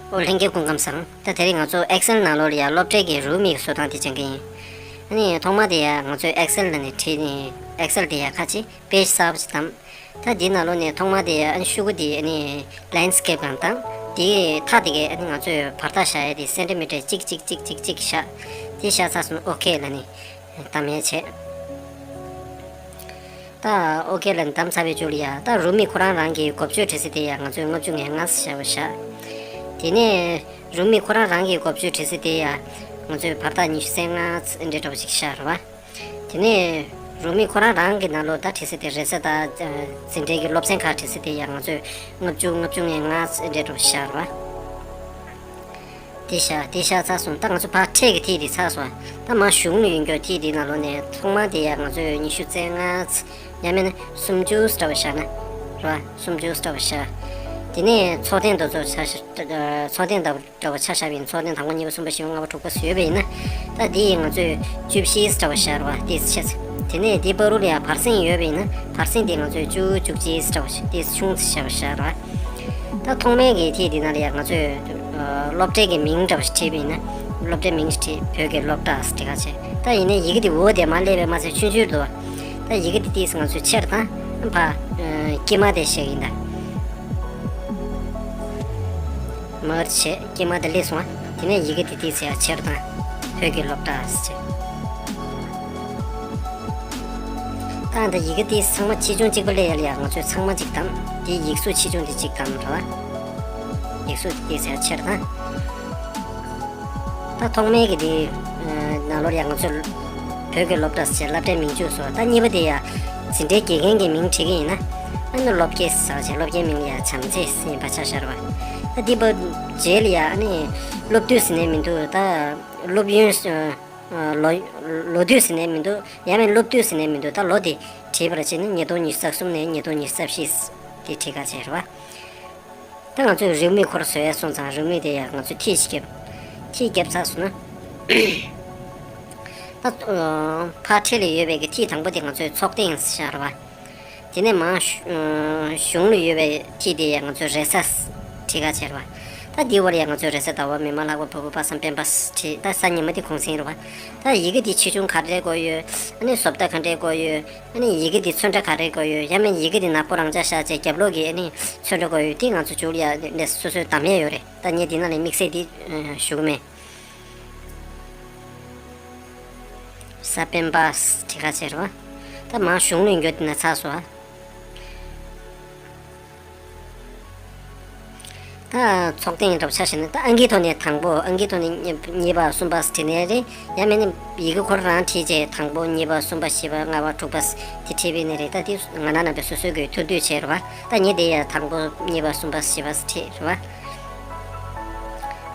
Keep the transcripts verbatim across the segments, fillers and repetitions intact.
ཨོ་ལྷན་རྒྱས་སྐུ་ཁམས་བཟང་། ད་དེ་རིང་ང་ཚོ་Excel་ནང་ལོགས་ལ་ཡ་སློབ་གྲྭའི་གི་རུ་མིག་བཟོ་སྟངས་དེ་སྦྱང་གི་ཡིན། ཨ་ནི་ཐོག་མ་དེ་ཡ་ང་ཚོས་Excel་ལ་ནི་བྲིས་ནས་Excel་དེ་ཡ་ཁ་ཅིག་page་གསར་པ་ཅིག་བདམས། ད་དེའི་ནང་ལོགས་ནས་ཐོག་མ་དེ་ཡ་ཨ་ནི་ཤོག་གུ་དེ་ཨ་ནི་landscape་སྒང་བཏང་། དེའི་མཐའ་དེ་གའི་ཨ་ནི་ང་ཚོས་བར་ཐག་བཞག་ཡ་དེ་སེན་ཊི་མི་ཊར་གཅིག་གཅིག་གཅིག་གཅིག་གཅིག་བཞག་དེ་བཞག་ཚར་སོང་ཨོ་ཁེ་ལ་ནི་བདམས་ཡ་བྱས། ད་ཨོ་ཁེ་ལ་བདམས་ཚར་བའི་མཇུག་ལ་ཡ་ད་རུ་མིག་ཁོ་རང་རང་གི་འགོ་བརྗོད་བྲིས་ས་དེ་ཡ་ང་ཚོས་ལྔ་བཅུ་ང་ལྔ་བཞག་པ་བཞག་དེ་ནས་རུ་མིག་ཁོ་རང་རང་གི་འགོ་བརྗོད་བྲིས་ས་དེ་ཡ་ང་ཚོས་བར་ཐག་ཉི་ཤུ་རྩ་ལྔ་འདྲ་འདྲ་བོ་ཞིག་བཞག་རེད་བ། དེ་ནས་རུ་མིག་ཁོ་རང་རང་གི་ནང་ལོགས་ད་བྲིས་ས་དེ་རེས་གཟའ་དང་འཛིན་གྲྭའི་གི་སློབ་ཚན་ཁག་བྲིས་ས་དེ་ཡ་ང་ཚོས་ལྔ་བཅུ་ལྔ་བཅུ་ང་ལྔ་འདྲ་འདྲ་བོ་བཞག་རེད་བ། དེ་བཞག་དེ་བཞག་ཚར་སོང་། ད་ང་ཚོ་ཕར་འཕྲེད་ཀྱི་ཐིག་དེ་ཚར་སོང་། ད་མར་གཞུང་ལ་ཡོད་མཁན་ཐིག་དེའི་ནང་ལོགས་ནས་ཐོག་མ་དེ་ཡ་ང་ཚོས་ཉི་ཤུ་རྩ་ལྔ་ཚ་ཡང་མིན་ན་སུམ་ཅུ་ཙམ་བཞག་ན་རེད་བ། སུམ་ཅུ་ཙམ་བཞག་དེ་ནས་ཚོགས་ཐེངས་དེ་ཚོ་ཆ་བཞག་ཚོགས་ཐེངས་དེ་འདྲ་བོ་ཆ་བཞག་པ་ཡིན། ཚོགས་ཐེངས་དང་པོ་གཉིས་པ་གསུམ་པ་བཞི་པ་ལྔ་པ་དྲུག་པ་ཡོད་པ་ཡིན་ན། ད་དེ་ཡི་ང་ཚོས་བཅུ་བཞི་ཙམ་བཞག་རེད་བ། དེ་ཆེ་ཚེ་དེ་ནས་དེའི་བར་དུ་ལ་ཡ་བར་གསེང་ཡོད་པ་ཡིན་ན་བར་གསེང་དེ་ང་ཚོས་བཅུ་བཅུ་གཅིག་ཙམ་བཞག་དེ་ཆུང་ཙམ་བཞག་བཞག་རེད་བ། ད་ཐོག་མའི་གི་ཐིག་འདི་ནང་ལ་ཡང་ང་ཚོས་ཨ་སློབ་གྲྭའི་གི་མིང་འདྲ་བ་ཞིག་བྲིས་པ་ཡིན་ན། སློབ་གྲྭའི་མིང་ཞིག་བྲིས། བོད་ཀྱི་སློབ་གྲྭ་ཟེར་བྲིས་ཁ་བྱས། ད་ཡིན་ནའི་ཡི་གེ་འདི་འོག་དེ་མར་སླེབས་པའི་མ་ཚད་ཆུང་ཆུང་འདུག་ད་ཡི་གེ་འདི་ཏིས་ང་ཚོས་ཆེར་དང་ཕ་ཨ་དཀྱིལ་མ་དེ་བཞག་ཡིན་ད། མར་བྱས་དཀྱིལ་མ་དེ་སླེབས་སོང་བ། དེ་ནས་ཡི་གེ་འདི་ཏིས་ཡ་ཆེར་དང་། བོད་ཀྱི་སློབ་གྲྭ་ཟེར་བྱས། ད་འདི་ཡི་གེ་འདི་ཚང་མ་ཆེ་ཆུང་གཅིག་པ་ལས་ཡར་ལ་ཡ་ང་ཚོས་ཚང་མ་གཅིག་བདམས། དེ་ཡིག་གཟུགས་ཆེ་ཆུང་དེ་གཅིག་བདམས་རེད་བ། ཡིག་གཟུགས་དེ་ཚད་ཆེར་དང་། ད་ཐོག་མའི་གི་དེ་ནང་ལོགས་ལ་ཡ་ང་ཚོས་བོད་ཀྱི་སློབ་གྲྭ་ཟེར་བྱས་སློབ་གྲྭའི་མིང་བཅུག་སོང་། ད་གཉིས་པ་དེ་ཡ་འཛིན་གྲྭའི་དགེ་རྒན་གྱི་མིང་བྲིས་ཀྱི་ཡིན་ན། ཨ་ནི་སློབ་དགེ་ཟེར་བྱས་སློབ་དགེའི་མིང་ལ་ཡ་བྱམས་བརྩེ་ཟེར་ཡིན་པ་ཆ་བཞག་རེད་བ། ད་འདི་པ་རྗེས་ལ་ཡ་ཨ་ནི་སློབ་དུས་ཟེར་ནས་མི་འདུག་ད་སློབ་ཡོན། ལོ། ལོ་དུས་ཟེར་ནས་མི་འདུག་ཡང་མིན་སློབ་དུས་ཟེར་ནས་མི་འདུག་ད་ལོ་དེ་བྲིས་པར་བྱས་ན་ཉིས་སྟོང་ཉི་ཤུ་རྩ་གསུམ་ནས་ཉིས་སྟོང་ཉི་ཤུ་རྩ་བཞི་དེ་བྲིས་ག་བྱས་རེད་བ། ད་ང་ཚོས་རེའུ་མིག་ཁོ་ར་བཟོ་ཡ་སོང་ཙང་རེའུ་མིག་དེ་ཡང་ང་ཚོས་ཐིག་ཅིག་བརྒྱབ། ཐིག་བརྒྱབ་ཚར་སོང་ན། ད་ཕར་འཕྲེད་ལ་ཡོད་པའི་གི་ཐིག་དང་པོ་དེ་ང་ཚོས་ཚོགས་ཐེངས་བཞག་རེད་བ། དེ་ནས་མར་གཞུ་གཞུང་ལ་ཡོད་པའི་ཐིག་དེ་ཡང་ང་ཚོས་རེས་གཟའ་བྲིས་ག་བྱས་རེད་བ། ད་འདི་བར་ཡང་ང་ཚོས་རེས་གཟའ་ཟླ་བ་མེ་མ་ལྷག་པ་བ་སྤུ་པ་སངས་སྤེན་པ་བྲིས། ད་གཟའ་ཉི་མ་དེ་གུང་སེང་རེད་བ། ད་ཡི་གེ་དེ་ཆེ་ཆུང་ག་འདྲས་དགོས་ཡོད། ཨ་ནི་བཟོ་ལྟ་ག་འདྲས་དགོས་ཡོད། ཨ་ནི་ཡི་གེ་དེ་ཚོན་ཁྲ་ག་རེ་དགོས་ཡོད། ཡང་མིན་ཡི་གེ་དེ་ནག་པོ་རང་འཇགས་བཞག་བྱས་རྒྱབ་ལོགས་ཀྱི་ཨ་ནི་ཚོན་ཁྲ་དགོས་ཡོད། དེ་ང་ཚོ་མཇུག་ལ་ཡ་ལས་སོ་སོའི་གདམ་ཡས་ཡོད་རེད། ད་ངས་འདི་ནང་ལས་དམིགས་བསལ་དེ་ཞུ་གི་མེད། གཟའ་སྤེན་པ་བྲིས་ག་བྱས་རེད་བ། ད་མར་གཞུང་ལ་འགྱོ་དེ་ན་ཚར་སོང་ཨ། ད་ཚོགས་ཐེངས་འདྲ་པོ་ཆ་བཞག་ན་ད་ཨང་ཀིའི་ཐོག་ནས་དང་པོ། ཨང་ཀིའི་ཐོག་ནས་གཉིས་པ་གསུམ་པ་བྲིས་ནའི་རེད། ཡང་མིན་ན་ཡི་གེ་ཁོ་རང་བྲིས་རྗེས་དང་པོ་གཉིས་པ་གསུམ་པ་བཞི་པ་ལྔ་པ་དྲུག་པ་དེ་བྲིས་པ་ཡིན་ནའི་རེད། ད་དེ་ང་རང་རྣམ་པས་སོ་སོའི་གི་ཐུགས་འདོད་བྱས་རེད་བ། ད་ངས་དེ་ཡང་དང་པོ་གཉིས་པ་གསུམ་པ་བཞི་པ་བྲིས་རེད་བ།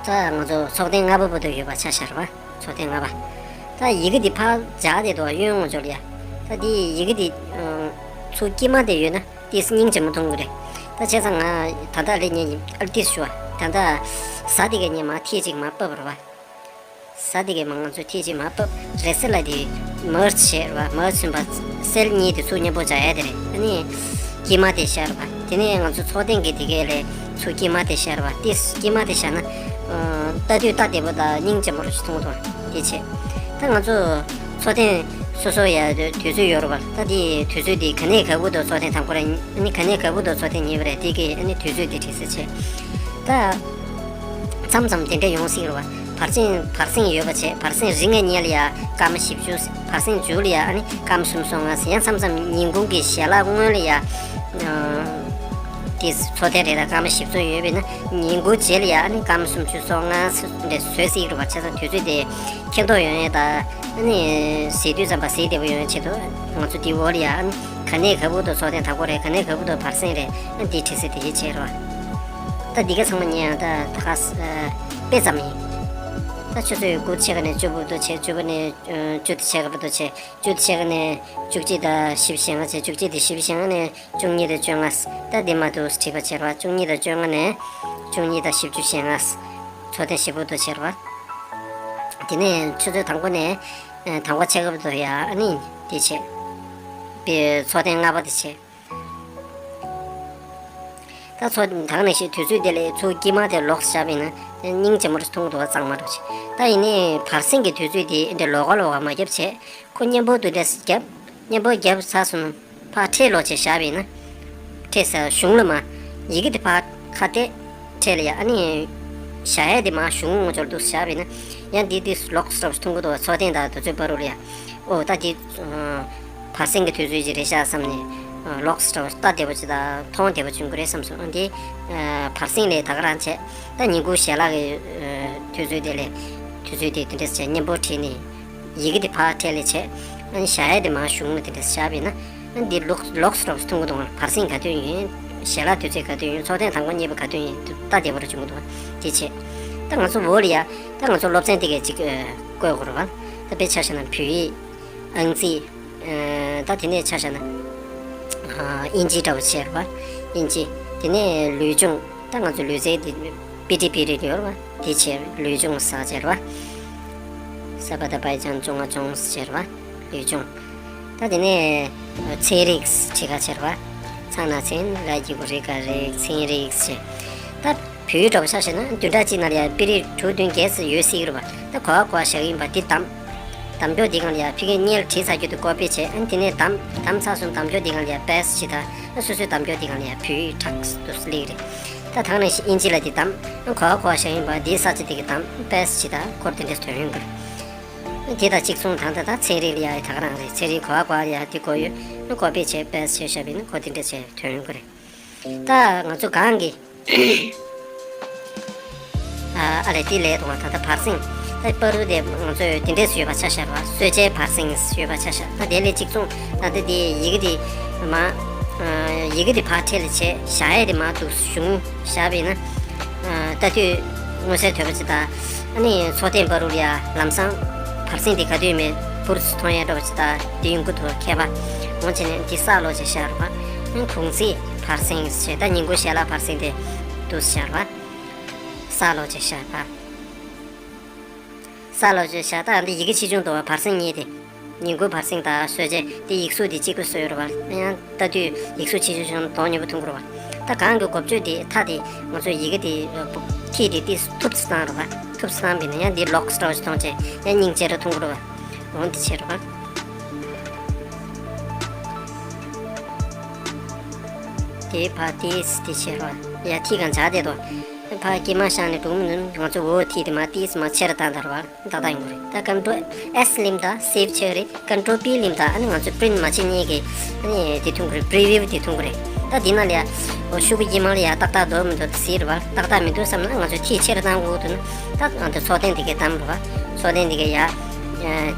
ད་ང་ཚོ་ཚོགས་ཐེངས་ལྔ་པ་བར་དུ་ཡོད་པ་ཆ་བཞག་རེད་བ། ཚོགས་ཐེངས་ལྔ་པ། ད་ཡི་གེ་འདི་ཕར་སྦྱར་ཏེ་འདུག་གཡོན་ངོས་ཕྱོགས་ལ་ཡ། ད་འདི་ཡི་གེ་འདི་ཚུར་དཀྱིལ་མ་དེ་ཡོད་ན། ཏིས་སྙིང་རྗེ་མོ་མཐོང་གི་རེད། ད་བྱས་ཙང་ང་ད་ལྟ་ལས་ངས་ཨར་ཏིས་ཞུ་བ། ད་ལྟ་གཟའ་དེ་གའི་ངས་མར་ཐིག་ཅིག་མར་ཕབ་རེད་བ། གཟའ་དེ་གའི་མར་ང་ཚོས་ཐིག་ཅིག་མར་ཕབ། རེས་གཟའ་ལ་དེ་མར་བྱས་རེད་བ། མར་ཚུན་པ་སེལ་གཉིས་དེ་ཚུར་མཉམ་པོ་སྦྱར་ཡ་དེ་རེད། ཨ་ནི་དཀྱིལ་མ་དེ་བཞག་རེད་བ། དེ་ནས་ང་ཚོ་ཚོགས་ཐེངས་ཀྱི་དེ་གའི་ལས་ཚུར་དཀྱིལ་མ་དེ་བཞག་རེད་བ། ཏིས་དཀྱིལ་མ་དེ་བཞག་ན་ལྟ་དུས་ལྟ་བདེ་པོ་དང་སྙིང་རྗེ་མོ་རུ་ཞིག་མཐོང་གི་འདུག་དེ་བྱས། ད་ང་ཚོ་ཚོགས་ཐེངས་སོ་སོ་ཡ་དུས་ཚོད་ཡོད་རེད་བ། ད་དེ་དུས་ཚོད་དེ་ག་ནས་ག་བར་དུ་ཚོགས་ཐེངས་དང་པོ་རེད། ཨ་ནི་ག་ནས་ག་བར་དུ་ཚོགས་ཐེངས་གཉིས་པ་རེད། དེ་གི་ཨ་ནི་དུས་ཚོད་དེ་བྲིས་ས་བྱས། ད་མཚམས་མཚམས་དེ་འདྲ་ཡོང་སྲིད་རེད་བ། བར་གསེང་བར་གསེང་ཡོད་པ་བྱས། བར་གསེང་རིང་ངེ་ཉལ་ཡ་སྐར་མ་བཞི་བཅུ། བར་གསེང་མཇུག་ལ་ཡ་ཨ་ནི་སྐར་མ་སུམ་སོ་ལྔ། ཡང་མཚམས་མཚམས་ཉིན་གུང་གི་ཞལ་ལག་སྔོན་ལ་ཡ་དེ་ཚོགས་ཐེངས་རེ་ལ་སྐར་མ་བཞི་བཅུ་ཡོད་པས་ན། ཉིན་གུང་རྗེས་ལ་ཡ་ཨ་ནི་སྐར་མ་སུམ་ཅུ་སོ་ལྔ་འདྲ་བཟོས་སྲིད་རེད་བ། བྱས་ཙང་དུས་ཚོད་དེ་འཁྱེར་འདོགས་ཡོང་ཡས་དང་། ཨ་ནི་ཟས་དུས་ཙམ་པ་ཟས་བདེ་པོ་ཡོང་ཡས་ཆེད་དུ་ང་ཚོ་འདི་འོག་ལ་ཡ་ཨ་ནི་ག་ནས་ག་བར་དུ་ཚོགས་ཐེངས་དང་པོ་རེད། ག་ནས་ག་བར་དུ་བར་གསེང་རེད། ཨ་ནི་འདི་བྲིས་ས་དེ་བྱས་རེད་བ། ད་འདི་ག་ཚང་མ་ཉན་ཡང་ད་ད་ག་དཔེ་ཙམ་ཡིན། ད་ཆུ་ཚོད་དགུ་ཕྱེད་ཀ་ནས་བཅུ་བར་དུ་བྱས། བཅུ་པ་ནས་བཅུ་དང་ཕྱེད་ཀ་བར་དུ་བྱས། བཅུ་དང་ཕྱེད་ཀ་ནས་བཅུ་གཅིག་དང་བཞི་བཅུ་ཞེ་ལྔ་བྱས། བཅུ་གཅིག་དང་བཞི་བཅུ་ཞེ་ལྔ་ནས་བཅུ་གཉིས་དང་བཅོ་ལྔ། ད་འདི་མ་གཏོགས་བྲིས་པ་བྱས་རེད་བ། བཅུ་གཉིས་དང་བཅོ་ལྔ་ནས་བཅུ་གཉིས་དང་བཞི་བཅུ་ཞེ་ལྔ། ཚོགས་ཐེངས་བཞི་བར་དུ་བྱས་རེད་བ། དེ་ནས་ཆུ་ཚོད་དང་པོ་ནས་དང་པོ་ཕྱེད་ཀ་བར་དུ་ཡ་ཨ་ནི་དེ་བྱས། པའི་ཚོགས་ཐེངས་ལྔ་པ་དེ་བྱས། ད་ ད་ཚོ་ད་ག་ནང་བཞིན་དུས་ཚོད་དེ་ལས་ཚུར་དཀྱིལ་མ་དེ་ལོག་བཞག་པ་ཡིན་ན་སྙིང་རྗེ་མོ་རེ་མཐོང་གི་འདུག་བ། གཙང་མ་འདྲ་བོ་ཅིག་ད་ཡིན་ནའི་བར་གསེང་གི་དུས་ཚོད་དེ་འདི་ལོགས་ཀ་ལོགས་ཀ་མ་བརྒྱབ་བྱས། ཁོ་མཉམ་པོ་དེ་འདྲས་བརྒྱབ། མཉམ་པོ་བརྒྱབ་ཚར་སོང་ན་ཕར་ཕྲད་ལོག་བྱས་བཞག་པ་ཡིན་ན། ཕྲད་ཟེར་གཞུང་ལ་མར་ཡི་གེ་དེ་ཕར་ཁ་གཏད་ཕྲད་ལ་ཡ། ཨ་ནི་བཞག་ཡས་དེ་མར་གཞུང་ངོ་ཅོར་འདུག་བཞག་པ་ཡིན་ན། ཡང་འདི་དེ་ལོགས་འདྲ་བོ་ཅིག་མཐོང་གི་འདུག་བ། ཚོགས་ཐེངས་དང་དུས་ཚོད་བར་དུ་ལ་ཡ། ཨོ་ད་འདི་བར་གསེང་གི་དུས་ཚོད་ཅིག་རེད་ཤག་བསམ་ནས། ལོགས་འདྲ་བོ་ལྟ་བདེ་པོ་ཅིག་དང་མཐོང་བདེ་པོ་བྱུང་གི་རེད་བསམ་སོང་། ཨ་འདི་བར་གསེང་ལས་ད་ག་རང་བྱས། ད་ཉིན་གུང་ཞལ་ལག་གི་དུས་ཚོད་དེ་ལས་དུས་ཚོད་དེ་དེ་འདྲས་བྱས་མཉམ་པོ་བྲིས་ནས། ཡི་གེ་དེ་ཕར་ཕྲད་ལ་བྱས། ཨ་ནི་བཞག་ཡས་དེ་མར་གཞུང་ལ་དེ་འདྲས་བཞག་པ་ཡིན་ན། ཨ་ནི་འདི་ལོགས་ལོགས་འདྲ་བོ་ཅིག་མཐོང་གི་འདུག་བ། བར་གསེང་ག་དུས་ཡིན། ཞལ་ལག་དུས་ཚོད་ག་དུས་ཡིན། ཚོགས་ཐེངས་དང་པོ་གཉིས་པ་ག་དུས་ཡིན། ལྟ་བདེ་པོ་རུ་བྱུང་གི་འདུག་བ། དེ་བྱས། ད་ང་ཚོ་འོག་ལ་ཡ། ད་ང་ཚོ་སློབ་ཚན་དེ་གས་ཅིག་བཀོད་དགོས་རེད་བ། ད་དཔེ་ཆ་བཞག་ན་བོད་ཡིག་ཨང་རྩིས། ཨ་ད་དེ་ནས་ཆ་བཞག་ན། ཨ་དབྱིན་ཇི་འདྲ་བོ་བྱས་རེད་བ། དབྱིན་ཇི། དེ་ནས་ལུས་སྦྱོང་། ད་ང་ཚོ་ལུས་རྩལ་དེ་པི་ཊི་པི་རི་ཡོད་རེད་བ། དེ་བྱས་ལུས་སྦྱོང་ཟ་བྱས་རེད་བ། ས་པ་ད་པའི་ཅང་ཅོང་ང་ཅོང་ཟེར་བ། ལུས་སྦྱོང་། ད་དེ་ནས་ཚན་རིག་ཁྲིད་ཁ་ཟེར་བ། ཚང་ན་ཚན་ལ་གི་གུ་རི་ག་རིག་ཚན་རིག་ཟེར། ད་བོད་ཡིག་འདྲ་བོ་ཆ་བཞག་ན་བདུན་ཕྲག་གཅིག་ནང་ལ་ཡ་པི་རི་དྲུག་བདུན་བརྒྱད་ཙམ་ཡོད་སྲིད་ཀྱི་རེད་བ། ད་གོ་བ་གོ་བ་བཞག་གི་ཡིན་པ་འདི་གདམ། གདམ་སྐྱོར་འདི་སྒང་ལ་ཡ་ཕ་གིའི་སྔོན་ལ་བྲིས་ཚར་རྒྱུ་དེ་ཀོ་པི་བྱས། ཨ་ནི་དེ་ནས་གདམ་གདམ་ཚར་སོང་། གདམ་སྐྱོར་འདི་སྒང་ལ་ཡ་པེ་སི་ཊི་བྱེད་ད། ཨ་སོ་སོའི་གདམ་སྐྱོར་འདི་སྒང་ལ་ཡ་བོད་ཡིག་ཕྲག་ཏུ་སླེབས་རེད། ད་ད་ག་ནང་བཞིན་དབྱིན་ཇི་ལ་འདི་གདམ། ཨ་གོ་བ་གོ་བ་བཞག་ཡིན་པ་འདི་ས་ཆ་འདི་གི་གདམ་པེ་སི་ཊི་བྱེད་ད། ཁོར་དེ་འདྲས་དོན་ཡོང་གི་རེད། ཨ་དེ་དང་གཅིག་མཚུངས་ད་ལྟ་ད་ཚན་རིག་ལ་ཡ་ད་ག་རང་རེད། ཚན་རིག་གོ་བ་གོ་བ་ལ་ཡ་དེ་གོ་ཡོད། ཨ་ཀོ་པི་བྱས་པེ་སི་ཊི་བྱས་བཞག་པ་ཡིན་ན་ཁོ་དེ་འདྲས་བྱས་དོན་ཡོང་གི་རེད། ད་ང་ཚོ་གང་གི་ཨ་ཨ་ལས་དེ་ལས་དང་ད་ལྟ་བར་གསེང་། ད་བར་དུ་དེ་ང་ཚོས་དེ་འདྲས་ཡོད་པ་ཆ་བཞག་པ། གསོལ་ཇའི་བར་གསེང་ཡོད་པ་ཆ་བཞག་ད་དེ་ལས་གཅིག་མཚུངས་ད་ལྟ་དེ་ཡི་གེ་དེ་མ། ཡི་གེ་དེ་ཕར་ཕྲད་ལ་བྱས། བཞག་ཡས་དེ་མར་འདུག་གཞུང་བཞག་པ་ཡིན་ན། ལྟ་དུས་མངོན་གསལ་དོད་པ་ཅིག་དང་། ཨ་ནི་ཚོགས་ཐེངས་བར་དུ་ལ་ཡ་ལམ་སང་བར་གསེང་དེ་ག་དུས་མེད་པུར་མཐོང་ཡས་འདྲ་བ་ཅིག་དང་དེ་ཡོང་གི་འདུག་ཁྱད་པར། འོང་བྱས་ནས་འདི་ས་ལོག་བྱས་བཞག་རེད་བ། ཨ་ནི་གུང་ཚིགས་བར་གསེང་བྱས། ད་ཉིན་གུང་ཞལ་ལག་བར་གསེང་དེ་འདུག་བཞག་རེད་བ། ས་ལོག་བྱས་བཞག་པ། ས་ལོག་བྱས་བཞག་ད་འདི་ཡི་གེ་ཆེ་ཆུང་འདུག་བ། བར་གསེང་གཉིས་དེ། ཉིན་གུང་བར་གསེང་དང་གསོལ་ཇ་དེ་ཡིག་གཟུགས་དེ་གཅིག་པུ་བཟོས་ཡོད་རེད་བ། ཡང་ལྟ་དུས་ཡིག་གཟུགས་ཆེ་ཆུང་ཆུང་མདོག་ཉེས་པོ་མཐོང་གི་རེད་བ། ད་གང་གི་འགོ་བརྗོད་དེ་མཐའ་དེ་ང་ཚོ་ཡི་གེ་དེ་ཐིག་དེ་ཏིས་ཐུབ་ཙམ་བཏང་རེད་བ། ཐུབ་ཙམ་བཏང་བས་ན་ཡང་འདི་ལོགས་འདྲ་བ་ཞིག་མཐོང་བྱས་ཡང་སྙིང་རྗེ་རུ་མཐོང་གི་རེད་བ། འོང་དེ་བྱས་རེད་བ། དེ་ཕར་ཏིས་དེ་བྱས་རེད་བ། ཡ་ཐིག་གང་བྱ་དེ་དོ། ཕར་དཀྱིལ་མ་བཞག་ནས་འགྲོ་མི་འདུག་ང་ཚོ་འོ་ཐིག་དེ་མར་ཏིས་མར་ཆེ་རུ་བཏང་དང་རེད་བ། ཏག་ཏག་ཡོང་གི་རེད། ད་ཀོན་ཊོལ་ཨེས་ལིམ་ད་སེབ་བྱེད་ཀྱི་རེད། ཀོན་ཊོལ་བི་ལིམ་ད་ཨ་ནི་ང་ཚོས་པི་རིན་མ་བྱེད་ནས་ཀྱི་ཨ་ནི་དེ་ཐོན་གྱི་རེད། པི་རི་ཝིའུ་དེ་ཐོན་གྱི་རེད། ད་འདི་ནང་ལ་ཡ་ཤོག་གུ་དཀྱིལ་མ་ལ་ཡ་ཏག་ཏག་འདུག་མི་འདུག་དེ་གཟིགས་རེད་བ། ཏག་ཏག་མི་འདུག་བསམ་ན་ང་ཚོས་ཐིག་ཆེ་རུ་བཏང་དགོས་འདུག་ན། ད་ང་ཚོ་ཚོགས་ཐེངས་དེ་གའི་གདམ་རེད་བ། ཚོགས་ཐེངས་དེ་གའི་ཡ་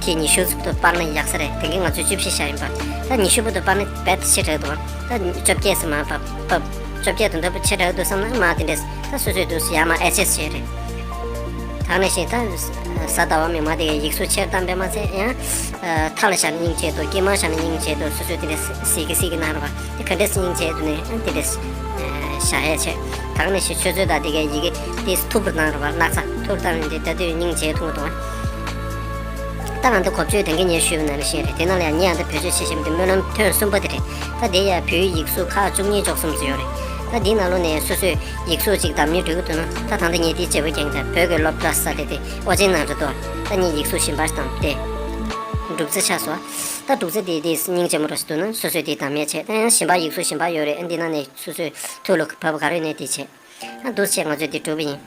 ཐིག་ཉི་ཤུ་ཙམ་དུ་སྤར་ན་ཡག་ས་རེད། དེ་གའི་ང་ཚོས་བཅུ་བཞི་བཞག་ཡིན་པ། ད་ཉི་ཤུ་བར་དུ་སྤར་ན་རྦད་དེ་ཆེ་དྲགས་འདུག་ད་བཅོ་བརྒྱད་ཙམ་མར་བབས་བབས། བཅོ་བརྒྱད་དུ་འདོད་པ་ཆེ་དྲགས་འདུག་བསམ་ན་མར་དེ་འདྲས་ད་སོ་སོའི་དུས་སུ་ཡར་མར་ཨེ་ཆེས་བྱས་རེད། ད་ནང་བཞིན་ད་གཟའ་ཟླ་བ་མིག་དམར་དེ་གའི་ཡིག་གཟུགས་ཆེར་བཏང་པས་མ་ཚད་ཡང་མཐའ་ལ་བཞག་ན་སྙིང་རྗེ་འདུག་དཀྱིལ་མར་བཞག་ན་སྙིང་རྗེ་འདུག་སོ་སོས་དེ་འདྲས་གཟིགས་ཀྱི་གཟིགས་ཀྱི་གནང་རོགས། དེ་ག་འདྲས་སྙིང་རྗེ་འདུག་ནས་དེ་འདྲས་བཞག་ཡས་བྱས། ད་ག་ནང་བཞིན་ཆུ་ཚོད་དང་དེ་གའི་ཡི་གེ་དེ་ཐུབ་པར་གནང་རོགས། སྣག་ཚ་ཐུབ་བཏང་ནས་དེ་ལྟ་དུས་སྙིང་རྗེ་ཐུང་དང་། ད་ང་ཚོ་གོ་བཅོས་དང་གི་ཉེར་ཞུས་པ་ནང་བཞིན་རེད། དེ་ནང་ལ་ཡང་ངས་ཡང་ད་བེད་སྤྱོད་བྱེད་བཞིན་པའི་སྨོན་ལམ་ཐེངས་གསུམ་པ་དེ་རེད། ད་དེ་ཡང་བོད་ཡིག་གཟུགས་ཁག་བཅུ་གཉིས་བཅུ་གསུམ་ཙམ་ཡོད་རེད། ད་འདིའི་ནང་ལོགས་ནས་སོ་སོས་ཡིག་གཟུགས་ཅིག་གདམ་ཉེས་འགྲོ་གི་འདུག་ན། ད་ད་ལྟ་ངས་དེའི་བརྗེ་པོ་རྒྱག་གི་འདུག་བོད་ཀྱི་སློབ་གྲྭ་ས་དེ་དེ་ཨོ་ཅེ་ནང་རེད་དོ། ད་ངས་ཡིག་གཟུགས་གཞན་པ་ཞིག་དང་དེ་སྒྲུབ་རྩིས་ཆགས་སོང་། ད་སྒྲུབ་རྩིས་དེ་དེ་སྙིང་རྗེ་མོ་རོ་ཞིག་འདུག་ན་སོ་སོས་དེ་གདམ་ཡས་བྱས། ད་ཡང་གཞན་པ་ཡིག་གཟུགས་གཞན་པ་ཡོད་རེད། ཨ་འདི་ནང་ནས་སོ་སོས་ཐུགས་ལ་བབས་ག་རེ་ནས་དེ་བྱས། ད་འདུག་བྱས་ང་ཚོས་དེ་སྒྲུབ་པ་ཡིན།